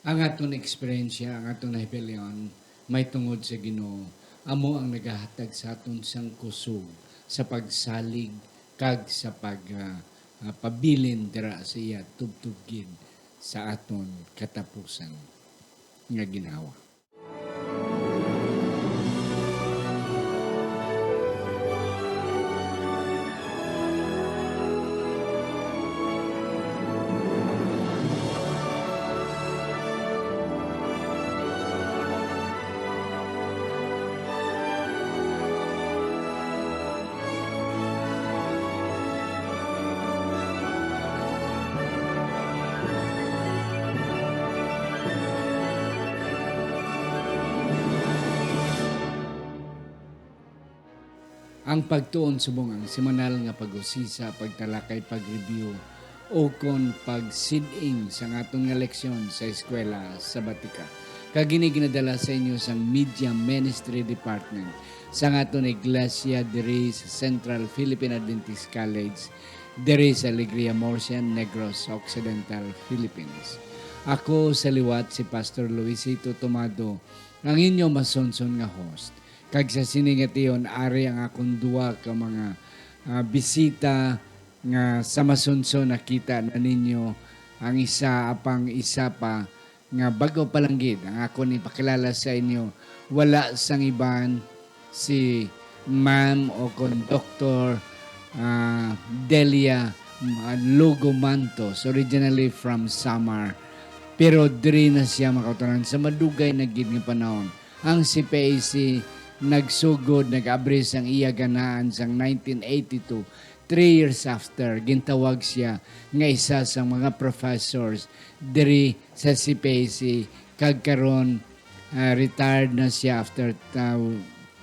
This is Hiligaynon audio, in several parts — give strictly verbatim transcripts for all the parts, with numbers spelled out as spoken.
Ang aton eksperyensya, ang aton nahibaluan, may tungod sa Ginoo, amo ang nagahatag sa aton sang kusog sa pagsalig kag sa pag, ah, ah, pabilin dira sa iya tubtob gid sa aton katapusan nga ginhawa. Ang pagtuon subong ang semanal nga pag-usisa, pagtalakay, pag-review, o kon pagsid-ing sa aton nga leksyon sa eskwela sabatika. Kag ini ginadala sa inyo sang Media Ministry Department sang aton iglesia diri sa Central Philippine Adventist College, diri sa Alegria, Murcia, Negros Occidental, Philippines. Ako sa liwat si Pastor Luisito Tomado, ang inyo masunson nga host. Kag sa sini nga tion, ari ang akon duha ka mga, ah, bisita nga sa masunson nakita na ninyo ang isa, apang isa pa nga bag-o pa lang gid ang akon ipakilala sa inyo, wala sang iban si Ma'am o kon Doktor, ah, Delia, ah, Lugo Mantos, originally from Samar. Pero diri na siya, mga kauturan, sa madugay na gid nga panahon. Ang C P A C nagsugod, nag-abri sang iya ganahan sang nineteen eighty-two. Three years after, gintawag siya nga isa sa mga professors diri sa C P A C, kag karon, ah, retired na siya after, uh,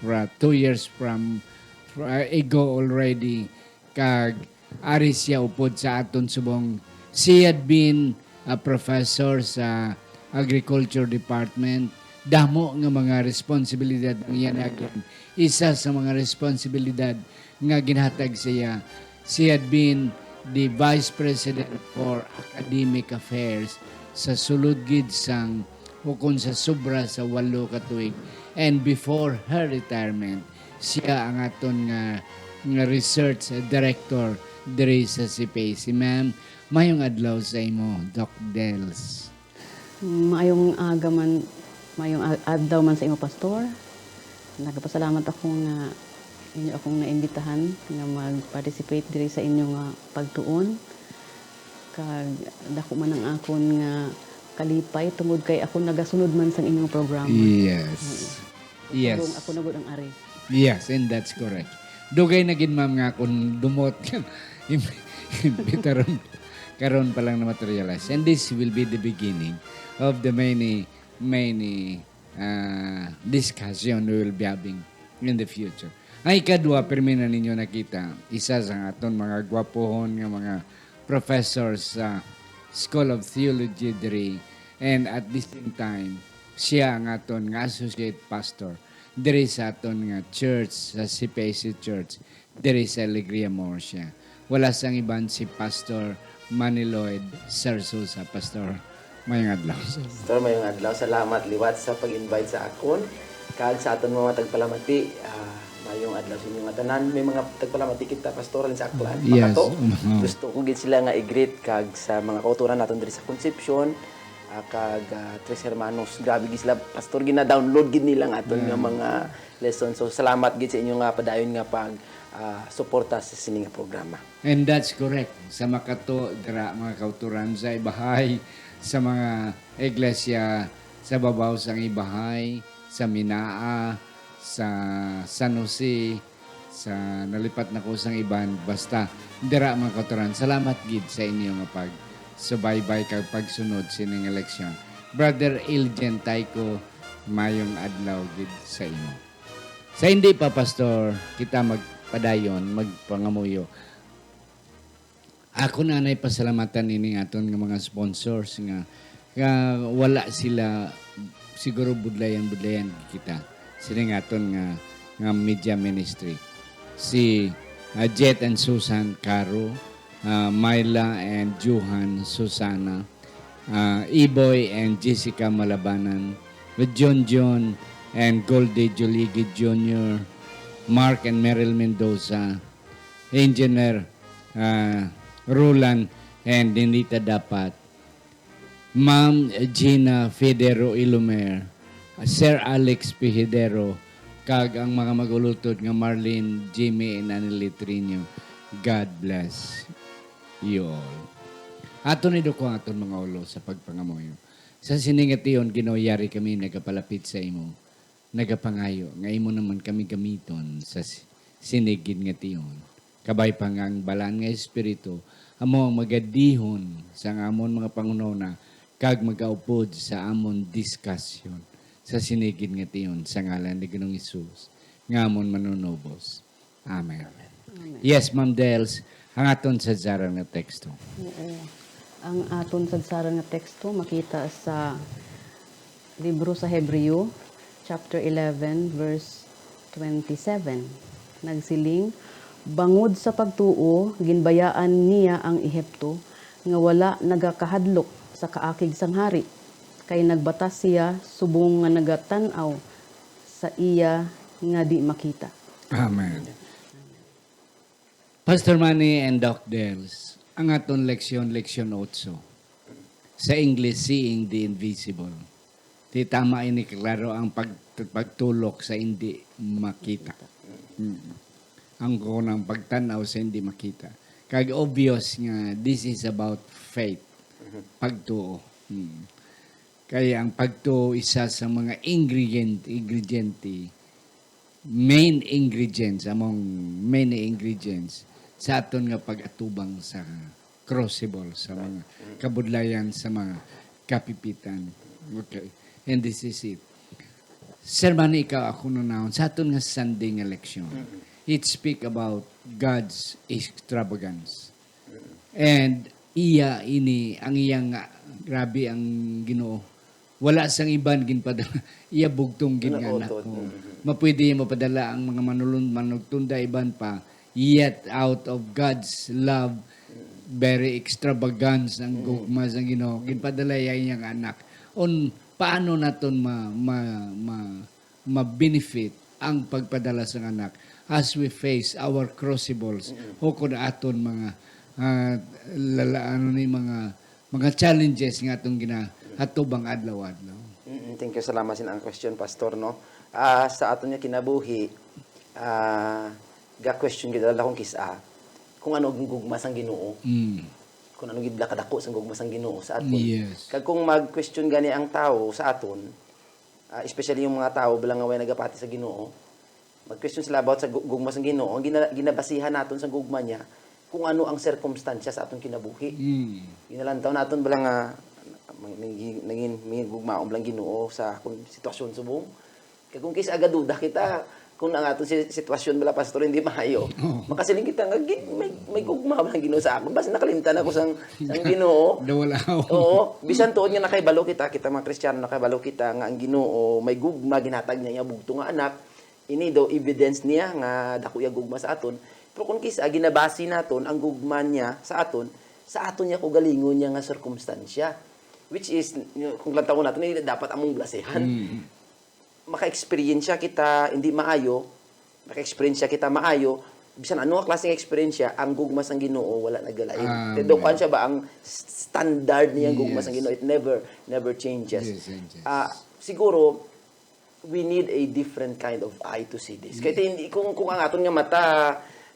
ra-, two years from, fra-, ago already. Kag ari siya upod sa aton subong. She had been a professor sa Agriculture Department. Damo nga mga responsibilidad ang iya naging. Isa sa mga responsibilidad nga ginhatag sa iya, she had been the Vice President for Academic Affairs sa sulod gid sang, o kon sa sobra sa walo ka tuig. And before her retirement, siya ang aton nga, nga research director diri sa C P A C. Ma'am, mayong adlaw sa imo, Doc Dels. Maayong aga man, maayong a-, adlaw man sa imo, Pastor. Nagapasalamat ako nga inyo akong naimbitahan nga mag-participate diri sa inyo nga pagtuon. Kag dako man ang akon nga kalipay tungod kay ako nagasunod man sang inyong programa. Yes. Oo. Yes. Subong ako na gud ang ari. Yes, and that's correct. Dugay na gid, ma'am, nga akon dumot imbitaron, karon pa lang na-materialize. And this will be the beginning of the many, many, uh, discussion we will be having in the future. Ang ikadua, pirmi na ninyo nakita, isa sa aton mga gwapohon nga mga professor sa School of Theology diri, and at the same time, siya ang aton nga associate pastor diri sa aton nga church, sa C P A C Church, diri sa Alegria Murcia. Wala sang iban si Pastor Manny Lloyd Sarsosa. Pastor, mayong adlaw. Pastor, mayong adlaw. Salamat liwat sa pag-invite sa akon. Kag sa aton mga tagpalamati, ah, mayong adlaw sa inyo nga tanan. May mga tagpalamati kita, Pastor, sa Aklan. Yes. Makato. Mhm. Gusto ko gid sila nga i-greet kag sa mga kauturan naton diri sa Concepcion, ah, kag, ah, Tres Hermanos. Grabe gid sila, Pastor, gina-download gid nila nga aton nga Mm. mga lesson. So, salamat gid sa inyo nga padayon nga pag, ah, suporta sa sini nga programa. And that's correct. Sa Makato, dira, mga kauturan, sa Ibahay, sa mga iglesia sa babaw sang Ibahay, sa Minaa, sa San Jose, sa nalipat na ko sang iban, basta dira, mga kauturan. Salamat gid sa inyo nga pagsubaybay kag pagsunod sining eleksyon. Brother Elgin Tayco, mayong adlaw gid sa imo. Sa hindi pa, Pastor, kita magpadayon, magpangamuyo, ako na nay pasalamatan ining aton nga mga sponsors nga, nga wala sila, siguro budlayan-budlayan kita sining aton nga, nga media ministry. Si, ah, Jet and Susan Caro, ah, Myla and Johan Susana, uh, Iboy and Jessica Malabanan, with John John and Goldie Juligid Junior, Mark and Meryl Mendoza, Engineer uh, Roland and Ninita Dapat, Ma'am Gina Federo Ilomer, Sir Alex Pihidero, kag ang mga mag-ulutod nga Marlene, Jimmy, and Annie Litrino. God bless you all. Ato ni duko ang aton mga ulo sa pagpangamuyo. Sa sini nga tion, Ginoo, yari kami nagapalapit sa imo, nagapangayo nga imo naman kami gamiton sa si- sini gid nga tion. Kabay pa nga ang Balaan nga Espiritu amo ang magadihon sang amon mga panghunahuna kag magaupod sa amon diskasyon sa sini gid nga tion, sa ngalan ni Ginoong Hesus nga amon Manunubos. Amen. Amen. Yes, Ma'am Dels, ang aton sadsaran nga teksto. Oo. Ang aton sadsaran nga teksto makita sa libro sa Hebreo, chapter eleven, verse twenty-seven. Nagsiling, "Bangod sa pagtuo, ginbayaan niya ang Ehipto nga wala nagakahadlok sa kaakig sang hari, kay nagbatas siya subong nga nagatan-aw sa iya nga di makita." Amen. Pastor Manny and Doc Dels, ang aton leksyon, leksyon otso. Sa English, Seeing the Invisible. Di tama ini, klaro ang pag, pagtulok sa hindi makita. Mm. Ang kunang pagtanaw sa hindi makita. Kag obvious nga this is about faith. Pagtuo. Mm. Kaya ang pagtuo isa sa mga ingredient, ingrediente, main ingredients, among many ingredients sa aton nga pag-atubang sa crucible, sa mga kabudlayan, sa mga kapipitan. Okay. And this is it. Sir Manny, ikaw ako nunahon sa aton nga Sunday nga leksyon. It speak about God's extravagance. And iya ini ang iya nga, grabe ang Ginoo. Wala sang iban ginpadala. Iya bugtong gid nga anak. Nautot. Oh. Mm. Mapwede niya mapadala ang mga manulon, manugtunda, iban pa. Yet out of God's love, very extravagance ang gugma sang Ginoo. Ginpadala iya iyang anak. On paano naton ma, ma, ma, ma-benefit ang pagpadala sang anak as we face our crucibles, mm, o kun aton mga, ah, lala-, ano ni, mga, mga challenges nga atong ginahatubang adlaw-adlaw. Mm, thank you. Salamat sin ang question, Pastor, no? Ah, sa aton nga kinabuhi, ah, ga-question gid lang kung kis-a kung ano ang gugma sang Ginoo. Mm. Kung ano gid kadako sang gugma sang Ginoo sa aton. Yes. Kag kung mag-question gani ang tawo sa aton, ah, especially yung mga tawo bala nga way nagapati sa Ginoo, mag-question sila about sa gu-, gugma sang Ginoo. Ang gina-, ginabasihan naton sa gugma niya kung ano ang sirkumstansya sa aton kinabuhi. Mm. Ginalantaw naton bala nga may, may, naging, may gugmaon bala ang Ginoo sa akon sitwasyon subong. Kay kung kis-a gaduda kita, kung ang aton si-, sitwasyon bala, Pastor, hindi maayo, oo, makasiling kita nga, "Gi-, may, may gugma bala ang Ginoo sa akon. Basta nakalimtan ako sang, sang Ginoo." Daw wala ako. Oo, bisan tuod nga nakahibalo kita, kita mga Kristiyano, nakahibalo kita nga ang Ginoo may gugma, ginhatag niya iya bugtong nga anak. Ini daw evidence niya nga dako iya gugma sa aton. Pero kung kis-a ginabasi naton ang gugma niya sa aton, sa aton niya kaugalingon niya nga sirkumstansya. Which is, kung lantawon naton, ini dapat among blasihan. Mm. Maka-experience kita hindi maayo, maka-experience kita maayo, bisan ano nga klaseng experience, ang gugma sang Ginoo wala nagalain. Amen. Kaya daw, kuwan siya ba, ang s-, standard niya, ang gugma sang, yes, Ginoo, it never, never changes. Yes, changes. Ah, siguro, we need a different kind of eye to see this. Kaya, yes, hindi, kung, kung ang aton nga mata,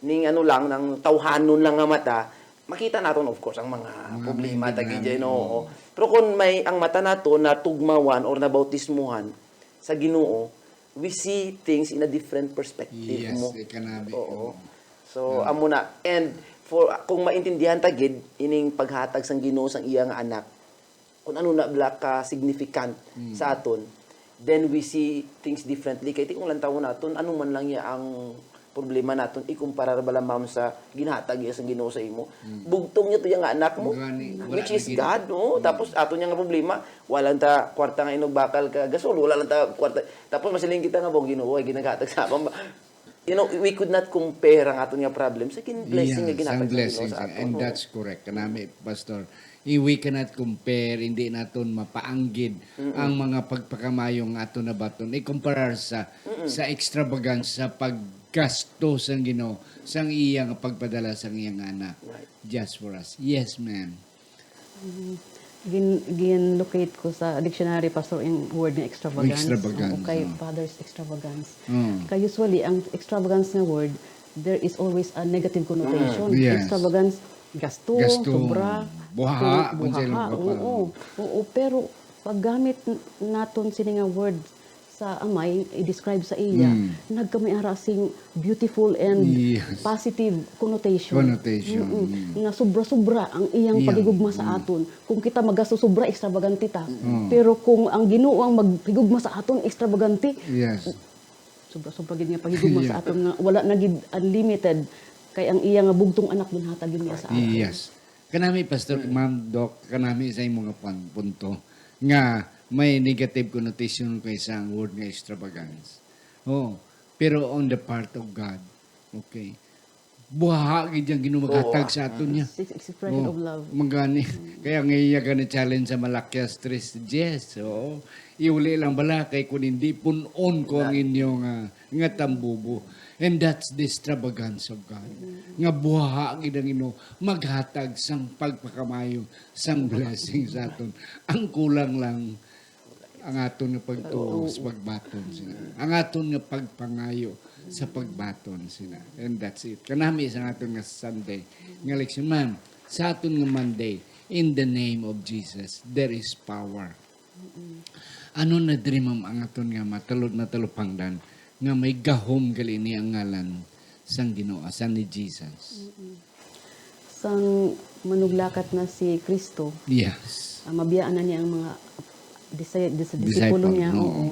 ning ano lang, nang tawhanon lang nga mata, makita naton, of course, ang mga, mga problema, may tagi dyan, oo. Pero kung may, ang mata nato natugmawan or nabautismuhan sa Ginoo, we see things in a different perspective. Yes, mo. Ikanabi. Oo. So, yeah, amo na. And for, kung maintindihan ta gid ining paghatag sang Ginoo sang iya nga anak, kung ano na bala ka significant, mm, sa aton, then we see things differently. Kay ti kung lantawon naton, ano man lang ya ang problema naton, ikumparar bala, ma'am, sa ginhatag iya sang Ginoo sa imo. Mm. Bugtong niya to iya nga anak mo, gani, wala which is na gid God, no? Mm. Tapos aton niya nga problema, wala lang ta kwarta nga inugbakal ka gasol, wala lang ta kwarta. Tapos masiling kita nga, "Bong Ginoo, ay ginaghatag sa akon ba?" You know, we could not compare ang aton nga problem sa gin-, blessing nga Yeah, sang ginhatag sa Ginoo blessings, sa aton, and oo. That's correct. Kanami, Pastor, eh, we cannot compare, hindi naton mapaanggid ang mga pagpakamayo nga aton nabaton, ikumparar sa, sa extravagance, sa paggasto sang Ginoo, sang iya nga pagpadala sang iyang anak. Right. Just for us. Yes, ma'am. Mm. Gin, gin-locate ko sa dictionary, Pastor, yung word nga extravagance. Extravagance, Oo, kay oo. Father's extravagance. Mm. Kay usually, ang extravagance nga word, there is always a negative connotation. Mm, yes. Extravagance, gasto, Gasto, sobra, buhaha, o, kung sa buhaha, ilong ka pa. Oo, oo, pero paggamit n-, naton sini nga word, sa amay i-describe sa iya, Mm. nagkamay ara sing beautiful and Yes. positive connotation. Connotation, Mm-mm. mm. Nga sobra-sobra ang iyang Iya, pagigugma sa mm. aton. Kung kita magasto sobra, extravagante ta. Mm. Pero kung ang Ginoo ang maghigugma sa aton, extravagante, Yes. sobra-sobra gid nga pagigugma sa Yeah. aton nga wala na gid unlimited, kay ang iya nga bugtong anak ginhatag gid niya sa aton. Yes. Kanami, Pastor, Mm. Ma'am, Doc, kanami sa imo nga pun-, punto nga may negative connotation kay sa word nga extravagance. Oh, pero on the part of God, okay. Buha gid ang Ginoo maghatag Oo. sa aton niya. Six expression Oh, of love. Magani. Kaya nga iya gani challenge sa Malakias three diez. Oo. Iuli lang bala kay kun hindi pun-on ko ang inyo nga nga tambubo. And that's the extravagance of God. Nga buha gid ang Ginoo maghatag sang pagpakamayo, sang blessing sa aton. Ang kulang lang, ang aton nga pagtuo sa pagbaton sina. Ang aton nga pagpangayo sa pagbaton sina. And that's it. Kanami sa aton nga Sunday nga leksyon. Ma'am, sa aton nga Monday, in the name of Jesus, there is power. Ano na diri, ma'am, ang aton nga matalod na talupangdan nga may gahom gali ni ang ngalan sang Ginoo, sang ni Jesus? Mm-mm. Sang manuglakat na si Kristo, Yes. ah, mabiyaan na niya ang mga disi-, dis-, disipulo Disciple, niya, oo. oo.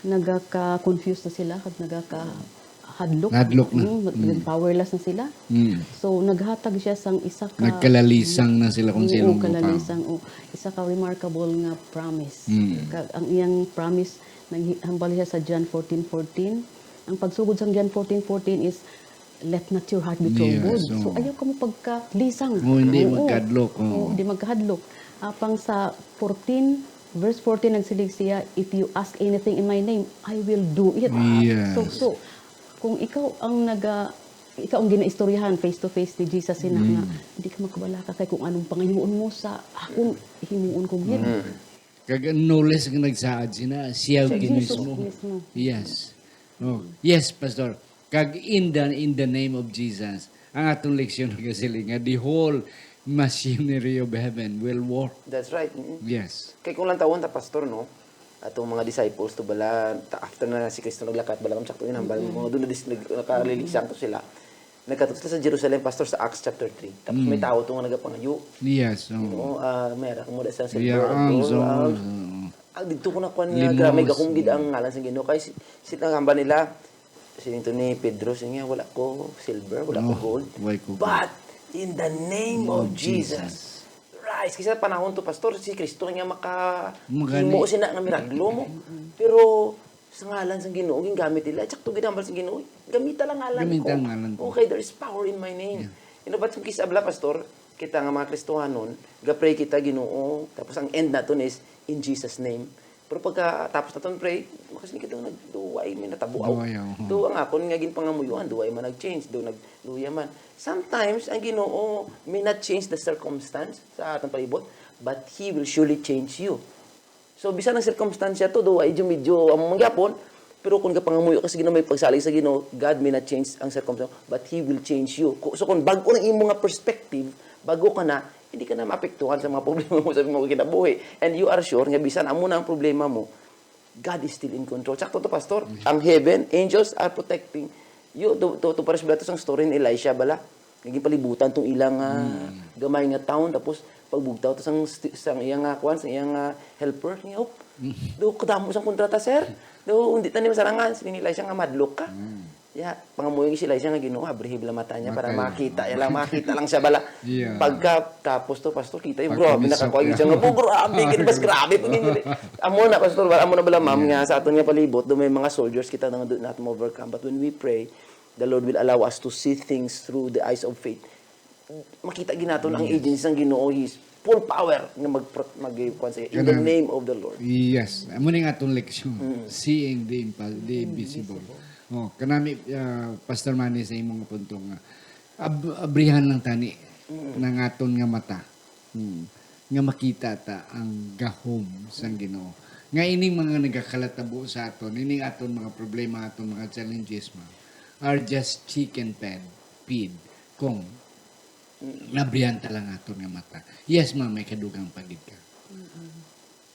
Nagaka-confuse na sila, kag nagaka-, hadlok. Hadlok na. Mm, mag-, Mm. powerless na sila. Mm. So, naghatag siya sang isa ka Nagkalalisang na sila kung Oo, sino ang kalalisang, o isa ka remarkable nga promise. Mm. Ka-, ang iyang promise, naghambal siya sa John fourteen fourteen. Ang pagsugod sang John fourteen fourteen is, "Let not your heart be Yes, troubled." So, oo. ayaw kamo pagkalisang. Oh, hindi Oo. magkahadlok, oo. Oo, hindi magkahadlok. Apang sa fourteen, verse fourteen, nagsiling siya, "If you ask anything in my name, I will do it." Yes. So, so, kung ikaw ang naga-, ikaw ang ginaistoryahan face to face ni Jesus, sina nga, Mm. "Hindi ka magkabalaka kay kung anong pangayoon mo sa akon, himuon ko gid." Mm. Kag ang knowledge nga nagsaad sina, siya Siya gid Jesus mismo. mismo. Yes. Oh, yes, Pastor. Kag in the, in the name of Jesus, ang atong leksyon nagasiling nga the whole machinery of heaven will work. That's right. Mm. Yes. Kay kung lantawon ta, Pastor, no? Atong mga disciples to bala, ta-, after na si Kristo naglakat, bala, kung sakto ginambal, Mm. mga doon na dis-, nag-, nakalilisang to sila. Nagkadto sila sa Jerusalem, Pastor, sa Acts chapter three. Tapos may Mm. tao to nga nagapangayo. Yes, oo. Ginoo, ah, may ara kamo da sa Iya, silver, ang gold, so, ang, oo. ang didto ko nakuha niya, Limos. Grabe, gahom gid ang ngalan sa Ginoo. Kay si, si nagamba nila, siling to ni Pedro, siya nga, "Wala ko silver, wala ko Oh, gold. Why ko But in the name of Oh, Jesus, Jesus. rise." Kasi sa panahon to, Pastor, si Kristo nga maka-, Magani. himo sina nga miraglo mo. Pero sa ngalan sang Ginoo, gingamit nila. Tsakto ginambal sang Ginoo, "Gamita lang ngalan Gamita ko. ang ngalan ko. Okay, there is power in my name." Yeah. You know, but kung kisa bala, Pastor, kita nga mga Kristohanon, ga-pray kita, Ginoo, tapos ang end naton is, "In Jesus' name." Pero pagka tapos naton pray, makasini kita nga, "Duway, may natabo ako." Duway, oo. Do, ang akon nga ginpangamuyoan, duway man nag-change, do nagluya man. Sometimes, ang Ginoo may not change the circumstance sa atong palibot, but He will surely change you. So, bisan ang sirkumstansya to, do, ay medyo, medyo amo man gyapon, pero kung gapangamuyo ka sa Ginoo, may pagsalig sa Ginoo, God may not change ang circumstance, but He will change you. Ku-, so, kung bag-o ang imo nga perspective, bag-o ka na, hindi ka na maapektuhan sa mga problema mo sa imong kinabuhi. And you are sure nga bisan amo na ang problema mo, God is still in control. Sakto to, Pastor. Mm. Ang heaven, angels are protecting you. To, to, to, pares bala to sang story ni Elisha bala. Nga ginpalibutan tong ilang, ah, Mm. gamay nga town, tapos pagbugtaw to sang sti-, sang iya nga, kuwan, sang iya nga helper, niya, "Op, Mm. do kadamo sang kontrata, sir. Do, hindi ta ni masarangan." Siling ni Elisha nga, "Madlok ka." Mm. Ya, pangamuyo si Elisha nga, "Ginoo, abrihi lang mata niya para Mata, makita, oh. ya lang, makita lang siya bala." Yeah. Pagka tapos to, Pastor, kita yung Pagka grabe, bisok nakakuha yun siya nga, yan. "Oh, grabe, kini mas grabe pa gini." Amo na, Pastor, amo na bala, ma'am, Yeah. nga sa aton nga palibot, do may mga soldiers kita nga do not overcome. But when we pray, The Lord will allow us to see things through the eyes of faith. Makita gid naton ang Yes. agency sang Ginoo, His full power nga mag-, mag-, kuwan sa, in the Kanang name of the Lord. Yes, amo ning atong leksyon, Mm. seeing the impa-, the Mm, invisible. invisible. Oh, kanami, ah, Pastor Manny, sa imong punto nga, ab-, abrihan lang tani Mm. ng aton nga mata. Hmm. Nga makita ta ang gahom sang Ginoo. Nga ining mga nagakalatabo sa aton, ining aton mga problema, aton mga challenges, ma, are just chicken fed, feed. Kung Mm. nabrihan ta lang aton nga mata. Yes, ma, may kadugang pa gid ka. Mm-mm.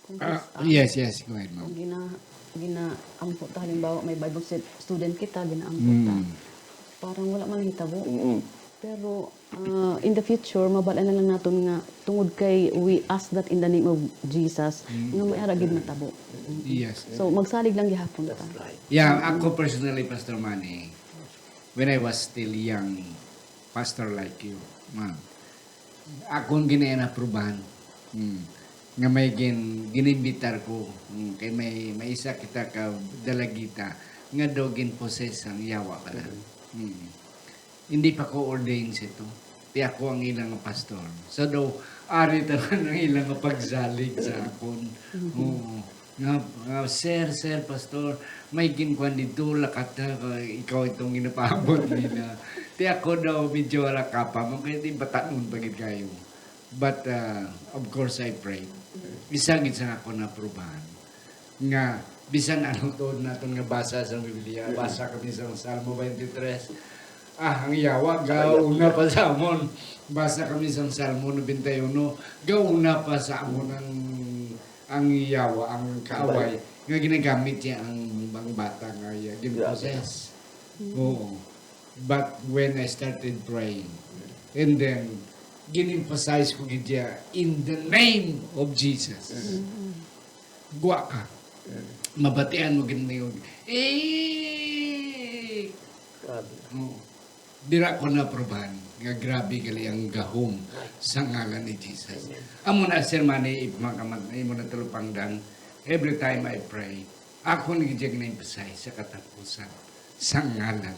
Kung Ah, gusto, yes, yes, go ahead, ma'am. Kung gina-, ginaampo ta, halimbawa, may Bible stud-, student kita, ginaampo ta. Mm. Parang wala man hitabo. Mm-mm. Pero, ah, in the future, mabal-an na lang naton nga tungod kay we ask that in the name of Jesus, Mm. nga may ara gid matabo. Mm-mm. Yes. So, magsalig lang gihapon ta. That's right. Yeah, Mm-mm. ako personally, Pastor Manny, when I was still young, pastor like you, ma'am, akon ginainaprubahan. Mm. Nga may gin-, ginimbitar ko. Mm. Kay may, may isa kita ka dalagita nga daw gin-possess ang yawa pala. Mm. Mm. Hindi pa ko ordained sa ito. Ti ako ang ilang pastor. So daw, ari tanan ang ilang pagsalig sa akon. Mm. Oo. Nga, nga, "Sir, sir, pastor, may ginkuan dito, lakat na, uh, ikaw itong ginapaabot nila." Ti ako daw, medyo wala ka pa, man kaya di batanon pa gid kayo. But, uh, of course, I pray. Isa gid sa ako na prubahan nga bisan ano to naton nga basa sa Biblia, Mm. basa kami sa Salmo twenty-three. Ah, ang yawa, gauna pa sa amon. Basa kami sa Salmo ninety-one, gauna pa sa amon ang ang yawa, ang kaaway, nga ginagamit niya ang, ang bata nga iya Grabe. gin-possess. Mm. Oo. But when I started praying, and then, gin-emphasize ko gid siya, "In the name of Jesus." Mm. Gwa ka. Mm. Mabatian mo gid niyo. Eh! Grabe. Oo. Dira ko naprobahan nga grabe gali ang gahom sa ngalan ni Jesus. Amen. Amo na, Sir Manny, if makamat-, imo na talupangdan, every time I pray, ako ni gid na-emphasize sa katapusan sa ngalan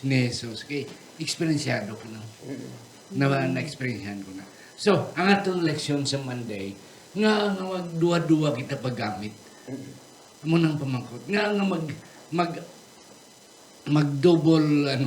ni Jesus. Kay eksperensyado ko na. Mm. Na, na-eksperyensyahan ko na. So, ang atong leksyon sa Monday, nga, nga magduwa-duwa kita paggamit. Mm. Amo nang pamangkot. Nga, nga mag, mag, mag-double, ano,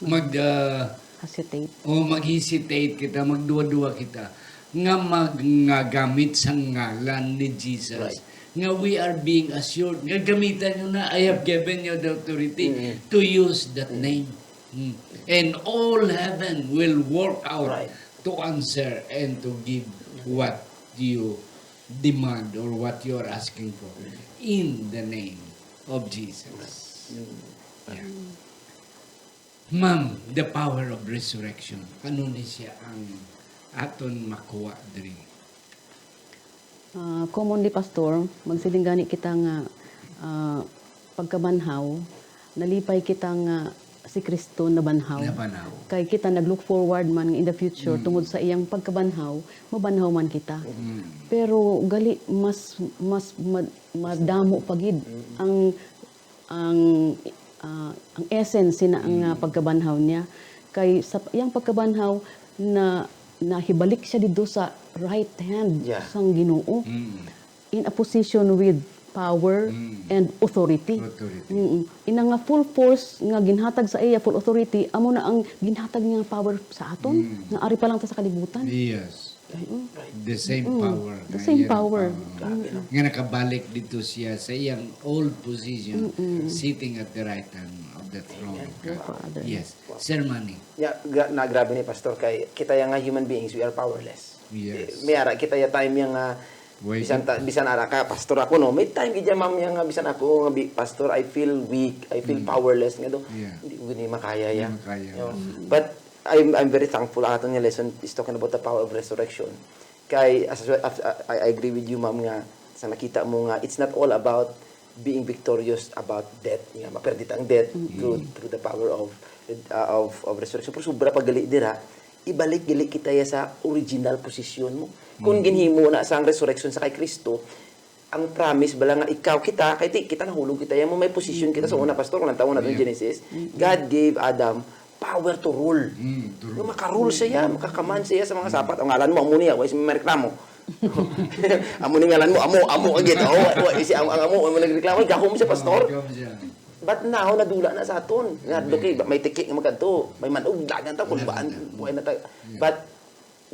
mag, ah, Hesitate. o mag-hesitate kita, magduwa-duwa kita, nga mag-, nga gamit sa ngalan ni Jesus. Right. Nga we are being assured, nga gamitan nyo na, "I have given you the authority Mm. to use that Mm. name." Mm. And all heaven will work out Right. to answer and to give what you demand or what you are asking for in the name of Jesus. Mm. Yeah. Ma'am, the power of resurrection. Ano ni siya ang aton makuha diri? Ah, commonly, Pastor, magsiling gani kita nga, ah, pagkabanhaw, nalipay kita nga si Kristo nabanhaw. Nabanhaw. Kay kita nag-look forward man nga in the future, Mm. tungod sa iyang pagkabanhaw, mabanhaw man kita. Mm. Pero gali, mas, mas mad-, madamo pa gid Mm. ang, ang, ah, ang essence sina nga Mm. pagkabanhaw niya. Kay sa iyang pagkabanhaw na, nahibalik siya didto sa right hand Yeah. sang Ginoo. Mm. In a position with power Mm. and authority. Authority. Mm-mm. Ina nga full force nga ginhatag sa iya, full authority, amo na ang ginhatag niya nga power sa aton, Mm. nga ari pa lang ta sa kalibutan. Yes. Mm. The same Mm. power The nga same iya power. nagpa-, Mm. nga nakabalik dito siya sa iyang old position, Mm-mm. sitting at the right hand of the throne of God. Father. Yes. Sir Manny. Ya, gra-, na grabe ni Pastor kay kita ya nga human beings, we are powerless. Yes. Eh, may ara kita ya time ya nga Why bisan did ta, bisan ara ka, pastor ako, no? May time gid ya, ma'am, ya nga bisan ako nga bi-, pastor, I feel weak, I feel Mm. powerless nga do. Yeah. Hindi ko gini makaya ya. Hindi makaya. Yo. Mm. But I'm, I'm very thankful ang aton nga lesson is talking about the power of resurrection. Kay, as, as, I, I agree with you, ma'am, nga sa nakita mo nga it's not all about being victorious about death, nga maperdi ta ang death Mm. through, through the power of, uh, of, of resurrection. Pero sobra pa gali dira, ibalik gali kita ya sa original posisyon mo. Kung Mm. ginhimo na sa ang resurrection sa kay Kristo, Ang promise bala nga ikaw, kita, kay ti, kita nahulog kita, yan mo may position kita sa una, Pastor, kung nantawon natin Genesis. God gave Adam power to rule. Mm, to rule. Nga maka-rule siya, maka-command siya sa mga sapat. Ang ngalan mo, amo niya, wa si may reklamo. Amo ni ngalan mo, amo, amo, agad. Oh, wa, wa, si, ang, ang amo, amo nagreklamo, gahom siya, Pastor. Oh, gahom siya. But now, nadula na sa aton. Nga, okay, may tiki nga magkadto. May manog, dagan ta, kulbaan, buhay na tayo. But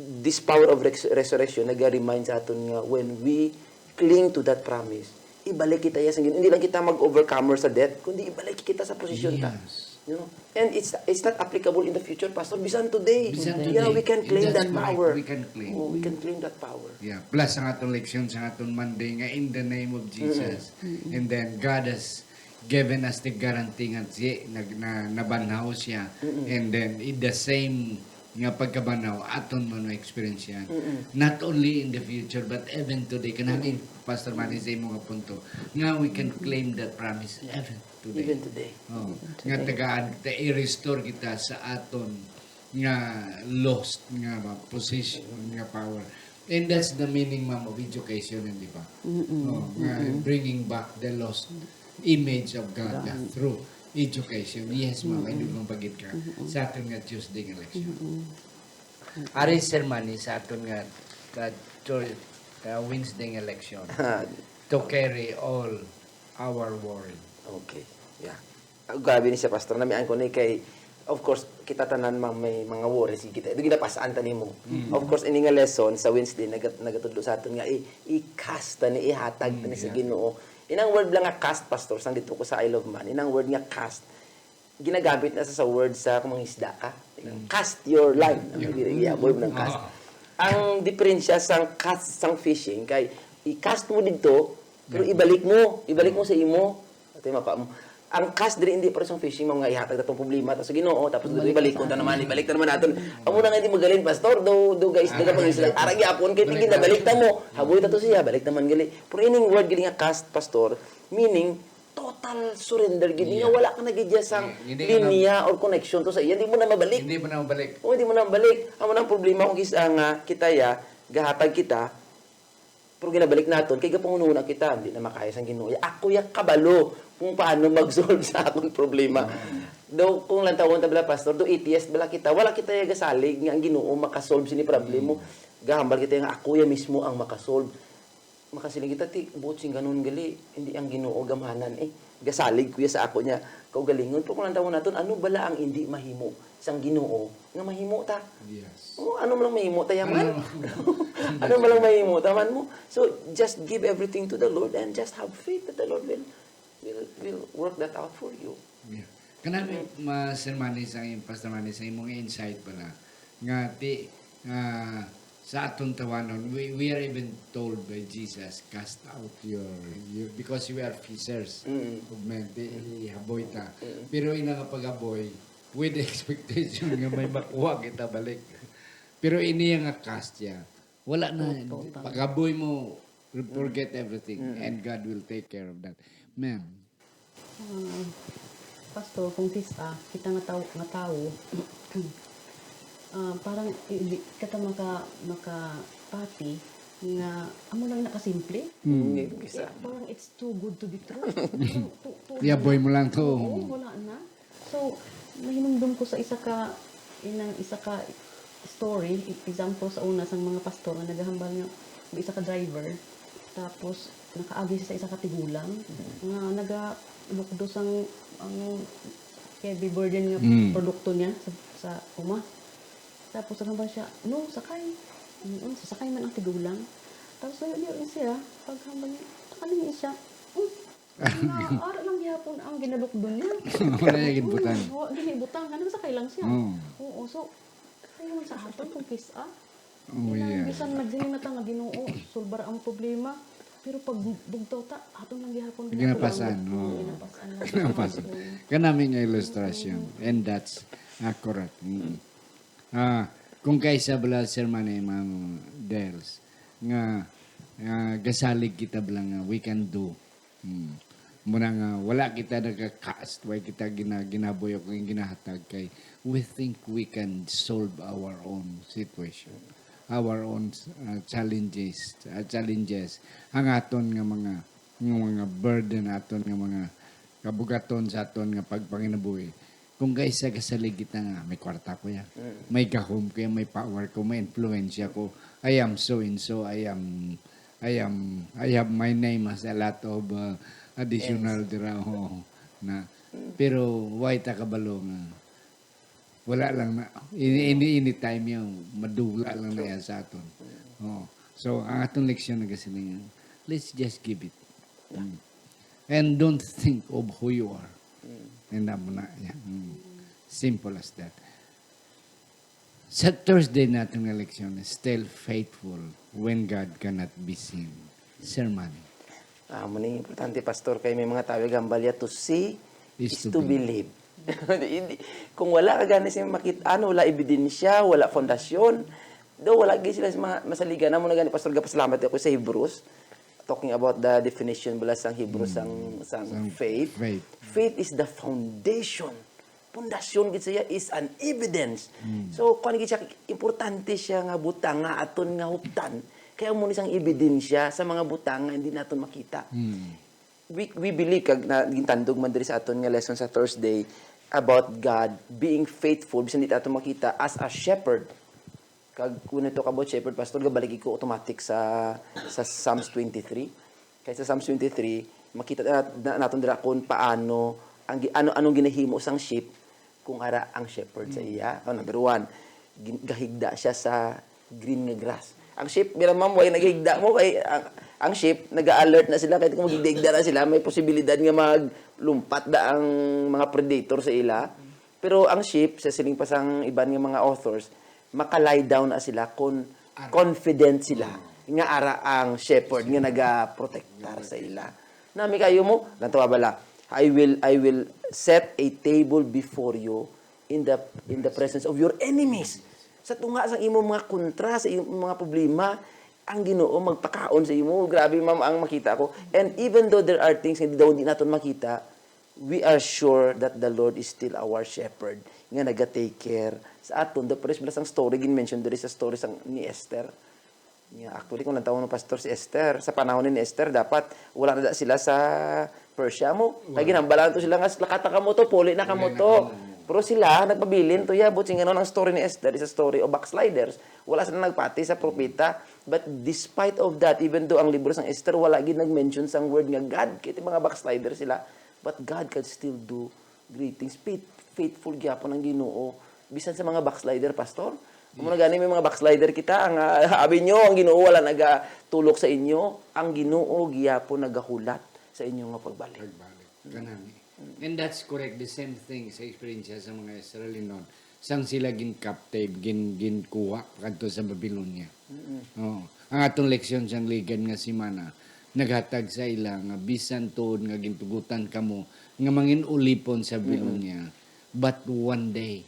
this power of res-, resurrection naga-remind sa aton nga when we cling to that promise, ibalik kita ya sa Ginoo. Hindi lang kita mag-overcomer sa death, kundi ibalik kita sa posisyon ta. Yes. You know? And it's, it's not applicable in the future, Pastor. Bisan today. Bisan today. You know, we can claim that power. In the spirit, we can claim. Oh, we can claim that power. Yeah. Plus, ang atong leksyon sa atong Monday nga, "In the name of Jesus." Mm-mm. And then, God has given us the guarantee nga si, nag-, na, nabanhaw siya. Mm-mm. And then, in the same nga pagkabanhaw, aton man ma-experience yan. Mm-mm. Not only in the future, but even today. Kanami, Pastor Manny, sa imo nga punto, nga we can claim that promise even today. Even today. Oh, nga tagaan, ta-, i-restore kita sa aton nga lost nga ba, position, nga power. And that's the meaning, ma'am, of education, hindi ba? Mm-mm. Oh, nga bringing back the lost image of God through education. Yes, ma'am, may dugang pagid ka sa aton nga Tuesday nga leksyon. Ari, Sir Manny, sa aton nga, uh, Thur-, uh, Wednesday nga leksyon. To carry all our worry. Okay. Yeah. Ah, grabe ni siya, Pastor. Namian ko ni kay, of course, kita tanan, ma'am, may mga worries kita. Ito ginapasan ta nimo. Mm. Of course, ini nga lesson sa Wednesday, nagat-, nagatudlo sa aton nga i-, i-cast ta ni, ihatag ta ni sa Ginoo. Inang word lang nga cast, Pastor, sang dito ko sa I Love Man. Inang word nga cast, ginagamit na sa, sa word sa kung mangisda ka. Mm. Cast your line. Mm. Ang ginagamit mo ng cast. Oo. Ang diferensya sang cast sang fishing kay i-cast mo dito, pero ibalik mo, ibalik mo sa imo. Ito yung mapa mo. Ang cast diri hindi para sa fishing, mga ihatag natong problema ta sa Ginoo, tapos dito ibalik ko ta naman, ibalik ta naman naton. Amo na nga hindi magaling, Pastor, do, do guys, do ka pag-isla. Ara gyapon kay tigin na balik ta mo. Haboy ta to siya, balik naman gali. Pero ining word gali nga cast, Pastor, meaning total surrender gid. Nga wala ka na gid siya sang linya or connection to sa iya. Hindi mo na mabalik. Hindi mo na mabalik. O, hindi mo na mabalik. Amo na ang problema kung kis-, ang, ah, kita ya, gahatag kita, pero ginabalik naton, kay gapanghunahuna kita, hindi na makaya sang Ginoo. Ako ya kabalo kung paano mag-solve sa akong problema. Mm. Daw, kung lantawon ta bala, Pastor, do atheist bala kita, wala kita ya gasalig nga ang Ginoo makasolve sini problema mo. Mm. Gahambal kita nga ako ya mismo ang makasolve. Makasiling kita, ti, buot sing ganon gali, hindi ang Ginoo gamhanan, eh. Gasalig ko ya sa ako niya kaugalingon. Pero kung lantawon naton, ano bala ang hindi mahimo sang Ginoo nga mahimo ta? Yes. O, ano man lang mahimo ta, yaman? Ano? Ano man lang mahimo ta, man mo? So, just give everything to the Lord and just have faith that the Lord will, will, will work that out for you. Yeah. Kanang, mm, ma-, Sir Manny, sa im-, Pastor Manny, sa imong insight pala, nga ti, ah, sa aton tawanon, we, we are even told by Jesus, "Cast out your, your, because we are fishers of men," ti, ihaboy ta. Mm. Pero ina nga paghaboy, with expectation nga may makuha kita balik. Pero ini nga cast ya, wala na, paghaboy mo, forget everything, and God will take care of that. Ma'am. Ah, Pastor, kung kis-, ah, kita nga tawo, nga tawo, ah, parang i-, di, kita maka-, makapati nga amo lang nakasimple. Mm. Eh, parang it's too good to be true. Parang tu-, tu-, ihaboy mo lang to. Oo, wala na. So, nahinumdom ko sa isa ka, inang isa ka story, e-, example sa una sang mga pastor nga nagahambal nga may isa ka driver, tapos nakaagi siya sa isa ka tigulang nga nagalukdo sang ang heavy burden nga produkto niya sa, sa uma. Tapos naghambal siya, "No, sakay." Mm, sasakay man ang tigulang. Tapos niya siya, paghambal niya, ano niya siya? Hmm, nga, ara lang gihapon ang ginalukdon niya. Wala niya ginbutang. Mm, wa, dili butang. Ano, sakay lang siya. Oo. Oo, so, kaya man sa aton kung kis-a. Oh, yeah. Bisan nagsiling na ta nga, "Ginoo, solbar ang problema." Pero pag bugtaw ta, aton lang gihapon ginapasan, oo. Ginapasan lang. Ginapasan. Kanami nga ilustrasyon. Mm. And that's, ah, correct. Mm. Ah, kung kaisa bala, Sir Manny, Ma'am Dels, nga, nga gasalig kita bala nga we can do. Hmm. Muna nga, wala kita nagka-cast, wala kita gina-, ginabuyo kung ginahatag kay we think we can solve our own situation. our own, uh, challenges, uh, challenges, ang aton nga mga, nga mga burden, aton nga mga kabugaton sa aton nga pagpanginabuhi. Kung kaisa ka salig kita nga, "May kwarta ko yan. Mm. May gahom ko yan, may power ko, may influensya ko. I am so and so, I am, I am, I have my name as a lot of, uh, additional Yes. dira," oo, na. Mm. Pero why ta kabalo nga wala lang na, any, any, anytime yung madula lang na True. yan sa aton. Mm. Oo. So, ang atong leksyon nagasiling, let's just give it. Yeah. Mm. And don't think of who you are. Mm. And amo na, yeah. Mm. Simple as that. Sa Thursday natin nga leksyon, still faithful when God cannot be seen. Sermon. Ah, mo ni importante, Pastor, kay may mga tawo gambal ya, "To see Is is to to be. believe." Hindi, kung wala ka gani sing makit-, ano, wala ebidensya, wala fondasyon, do wala gid sila sa mga masaligan. Amo na gani, Pastor, gapasalamat ako sa Hebrews. Talking about the definition bala sang Hebrews, Mm. sang, sang Sang faith. faith. Faith is the foundation. Pundasyon gid siya is an evidence. Mm. So, kuwan gid siya, importante siya nga butang nga aton nga huptan. Kaya mo ni sang ebidensya sa mga butang nga hindi naton makita. Mm. We, we believe, kag na, gintandog man diri sa aton nga lesson sa Thursday, about God being faithful, bisan di naton makita, as a shepherd. Kag when we talk about shepherd, Pastor, gabalik ko automatic sa, sa Psalms twenty-three. Kay sa Psalms twenty-three, makita na, na, naton dira kung paano, ang gi-, ano, anong ginahimo sang sheep kung ara ang shepherd sa Mm. iya. Oh, number one, gin-, gahigda siya sa green nga grass. Ang sheep, mira, ma'am, way naghigda mo kay ang, ang sheep, naga-alert na sila, kay kung maghigda na sila, may posibilidad nga maglumpat da ang mga predator sa ila. Pero ang sheep, sa siling pa sang iban nga mga authors, maka-lie down na sila kung Ara. confident sila Mm. nga ara ang shepherd nga nagaprotektar sa ila. Nami kayo mo, lantawa bala, "I will, I will set a table before you in the, in the presence of your enemies." Sa tunga sang imong mga kontra, sa imong mga problema, ang Ginoo magpakaon sa imo. Grabe, ma'am, ang makita ko. And even though there are things nga daw hindi naton makita, we are sure that the Lord is still our shepherd, nga naga-take care sa aton. The first, bala sang story, gin-mention diri sa story sang ni Esther. Yeah, actually, kung nagtawo ng pastor si Esther, sa panahon ni Esther, dapat wala na da sila sa Persia mo. Kay Wala. ginhambalan to sila nga, "Lakata kamo to, puli na kamo Puli na to." kamo. Pero sila, nagpabilin to, yeah, but sing ano, ang story ni Esther is a story of backsliders. Wala sila nagpati sa propeta. But despite of that, even though ang libro sang Esther, wala gid nag-mention sang word nga God, kay mga backslider sila. But God can still do great things. Faith-, faithful gyapon ang Ginoo. Bisan sa mga backslider, Pastor. Amo na Yes. gani, may mga backslider kita, ang, ah, abi nyo, ang Ginoo wala nagatulok sa inyo. Ang Ginoo gyapon nagahulat sa inyo nga pagbalik. Pagbalik. Kanami. And that's correct. The same thing sa experience sa mga Israelinon. Sang sila gin-captive, gin-, ginkuha pakadto sa Babylonia. Mm-mm. Oo. Ang atong leksyon sang ligad nga semana, naghatag sa ila nga bisan tuod nga gintugutan kamo nga mangin-ulipon sa Mm-mm. Babylonia, but one day,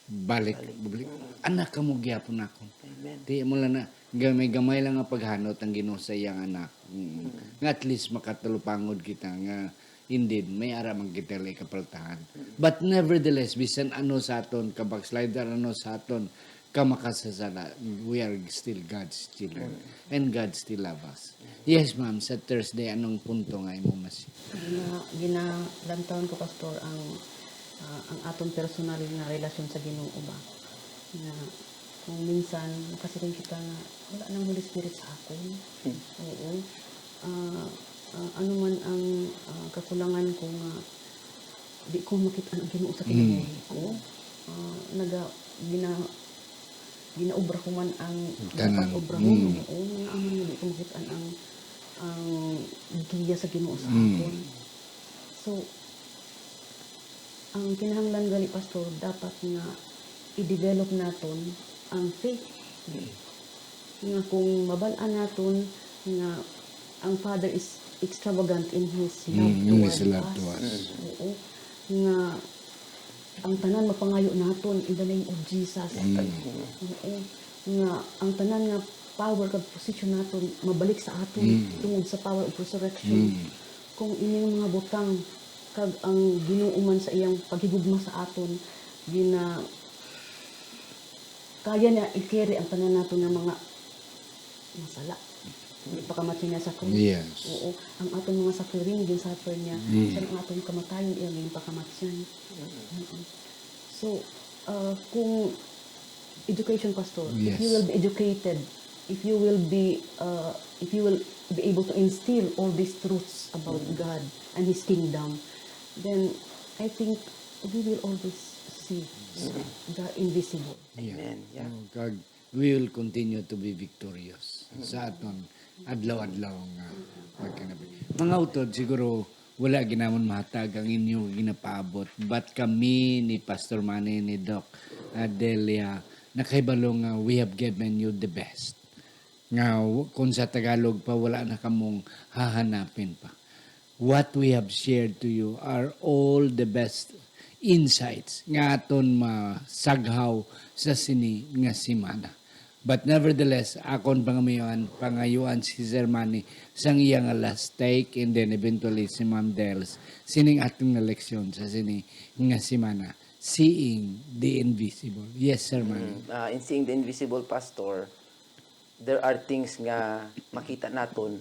balik, Balik. balik. Mm. Anak kamo gyapon ako. Amen. Di mo lang na, gamay-gamay lang nga paghanot ang Ginoo sa iyang anak. Mm. Mm. Nga at least makatalupangod kita nga indeed, may ara man kita lay kapaltahan. Mm. But nevertheless, bisan ano sa aton ka backslider, ano sa aton ka makasasala, we are still God's children. Mm. And God still love us. Yes, ma'am, sa Thursday, anong punto nga imo mas- Gina-, ginalantaw ko, Pastor, ang, ah, ang aton personal nga relasyon sa Ginoo ba? Nga kung minsan, makasiling kita nga, "Wala nang Holy Spirit sa akon." Hmm. Oo. Ah, ah, ano man ang, ah, kakulangan ko nga di ko makit-an ang Ginoo sa Mm. kinabuhi ko. Ah, naga-, gina-, ginaobra ko man ang Tanan. dapat obrahon, Mm. oo, nga aman nga di ko makit-an ang, ang giya sa Ginoo sa Mm. akon. So, ang kinahanglan gali, Pastor, dapat nga i-develop naton ang faith. Mm. Nga kung mabal-an naton nga ang Father is extravagant in His love Mm, in His toward love us. to us. Oo. Nga ang tanan mapangayo naton in the name of Jesus. Mm. Oo. Nga ang tanan nga power kag position naton mabalik sa aton Mm. tungod sa power of resurrection. Mm. Kung ining mga butang kag ang Ginoo man sa iyang paghigugma sa aton, gina-, Kaya niya i-carry ang tanan nato nga mga masala. Hindi pa kamatay niya sa krus. Yes. Oo. Ang aton mga suffering, yung suffer niya. Mm. Sa ang aton kamatayon, iyang yung pakamatyan. Mm. So, uh, kung education, Pastor, if you Yes. will be educated, if you will be, uh, if you will be able to instill all these truths about Mm. God and His kingdom, then I think we will always see Mm. the invisible. Yeah. Amen. Yeah. Oh, kag we will continue to be victorious Mm. sa aton adlaw-adlaw nga pagkinabuhi. Mga utod, siguro wala ginamon mahatag ang inyo ginapaabot, but kami ni Pastor Manny, ni Doc Adelia, nakahibalo nga we have given you the best. Nga w-, kung sa Tagalog pa, wala na kamong hahanapin pa. What we have shared to you are all the best insights nga aton masaghaw sa sini nga semana. But nevertheless, akon pangayuan, pangayuan si Sir Manny sang iya nga last take, and then eventually si Ma'am Dels sining aton nga leksyon sa sini nga semana, Seeing the Invisible. Yes, Sir Manny. Mm, ah, in Seeing the Invisible, Pastor, there are things nga makita naton,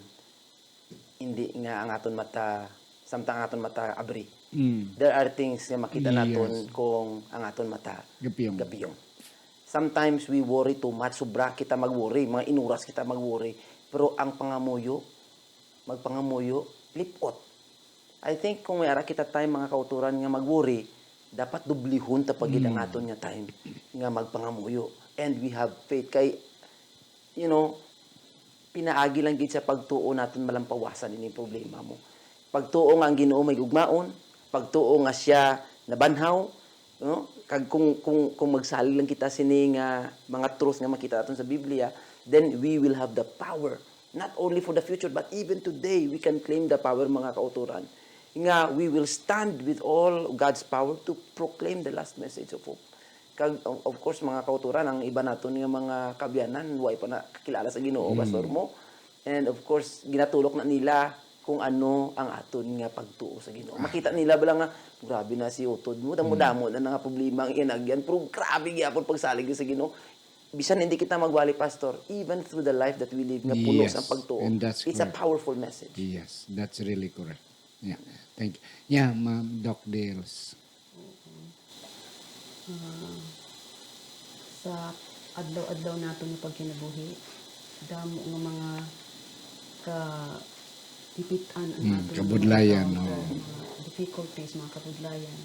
hindi nga ang aton mata, samtang ang aton mata abri. Mm. There are things nga makita Yes. naton kung ang aton mata Gapiyong. gapiyong. Sometimes we worry too much, sobra kita mag-worry, mga inuras kita mag-worry, pero ang pangamuyo, magpangamuyo, lip-ot. I think kung may ara kita time, mga kauturan, nga mag-worry, dapat dublihon ta pa gid ang Mm. aton nga time nga magpangamuyo. And we have faith. Kay, you know, pinaagi lang gid sa pagtuo naton malampawasan ining problema mo. Pagtuo nga ang Ginoo may gugmaon, pagtuo nga siya nabanhaw, no? Kag kung, kung, kung magsalig lang kita sini nga mga truth nga makita naton sa Biblia, then we will have the power, not only for the future, but even today, we can claim the power, mga kauturan, nga we will stand with all God's power to proclaim the last message of hope. Kag, of, of course, mga kauturan, ang iba naton nga mga kaabyanan, way pa nakakilala sa Ginoo, Mm. Pastor mo. And of course, ginatulok na nila kung ano ang aton nga pagtuo sa Ginoo. Makita nila bala nga, "Grabe na si utod mo, damo-damo na nga problema ang iya naagyan, pero grabe gyapon pagsalig sa Ginoo." Bisan hindi kita magwali, Pastor, even through the life that we live, nga puno Yes, sa pagtuo, and that's it's a correct. powerful message. Yes, that's really correct. Yeah, thank you. Yeah, Ma'am Doc Dels. Oo. Ah, sa adlaw-adlaw naton nga pagkinabuhi, damo nga mga ka-, pipit-an ang Mm, aton mga kabudlayan, encounter, oo. mga difficulties, mga kabudlayan.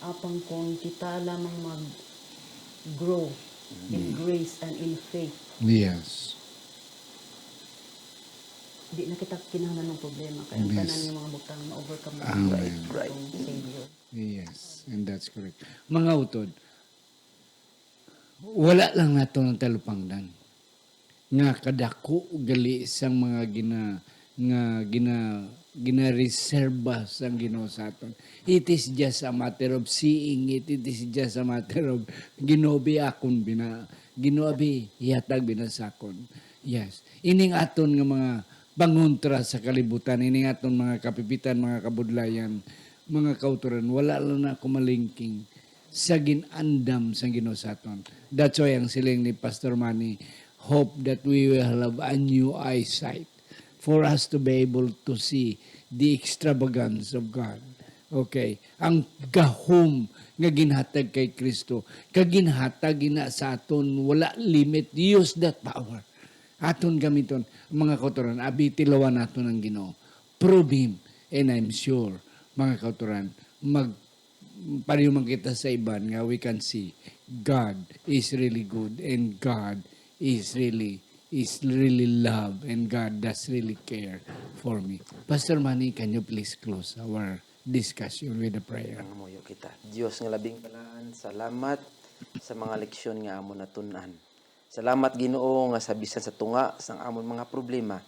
Apang kung kita lamang mag-grow in Mm. grace and in faith, Yes. di na kita kinahanglan ng problema. Kaya ang Yes. tanan nga mga butang ma-overcome mo Amen. Right, right. Atong Savior. Yes, and that's correct. Mga utod, wala lang nato ang talupangdan nga kadako gali sang mga gina-, nga gina-, ginareserba sang Ginoo sa aton. It is just a matter of seeing it. It is just a matter of, "Ginoo bi, akon bina, Ginoo bi, ihatag bina sa akon." Yes. Ining aton nga mga pangontra sa kalibutan, ining aton mga kapipitan, mga kabudlayan, mga kauturan, wala lang na ako malingking sa gin-andam sang Ginoo sa aton. That's why ang siling ni Pastor Manny, "Hope that we will have a new eyesight for us to be able to see the extravagance of God." Okay, ang gahom nga ginhatag kay Kristo, kag ginhatag ina sa aton, wala limit. Use that power. Aton gamiton, mga kauturan, abi, tilawan naton ang Ginoo. Prove Him, and I'm sure, mga kauturan, mag-, pareho man kita sa iban nga we can see God is really good and God is really, is really love and God does really care for me. Pastor Manny, can you please close our discussion with a prayer? Mangamuyo kita. Dios nga labing balaan, salamat sa mga leksyon nga amon natun-an. Salamat, Ginoo, nga sa bisan sa tunga sang amon mga problema,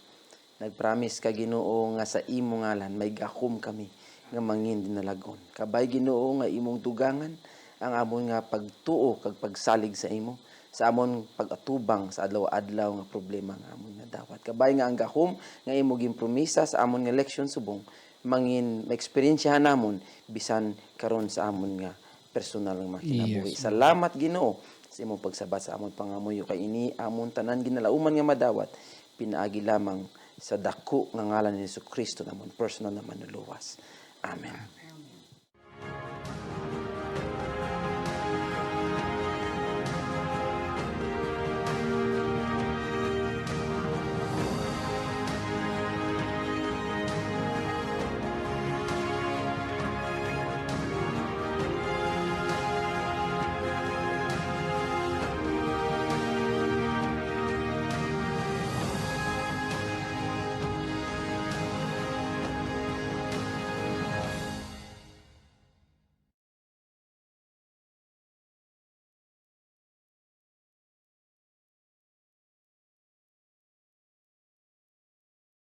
nagpromise ka, Ginoo, nga sa imo ngalan may gahom kami nga mangin dinalagon. Kabay, Ginoo, nga imong dugangan ang amon nga pagtuo kag pagsalig sa imo, sa amon pag-atubang sa adlaw-adlaw nga problema nga amon nga dawat. Kabay nga ang gahom nga imo ginpromisa sa amon nga leksyon subong mangin maeksperiensyahan namon bisan karon sa amon nga personal nga mga kinabuhi. Yes, Lord. Salamat, Ginoo, sa imong pagsabat sa amon pangamuyo, kay ini amon tanan ginalauman nga madawat pinaagi lamang sa dako nga ngalan ni Jesu-Cristo, namon personal nga Manluluwas. Amen.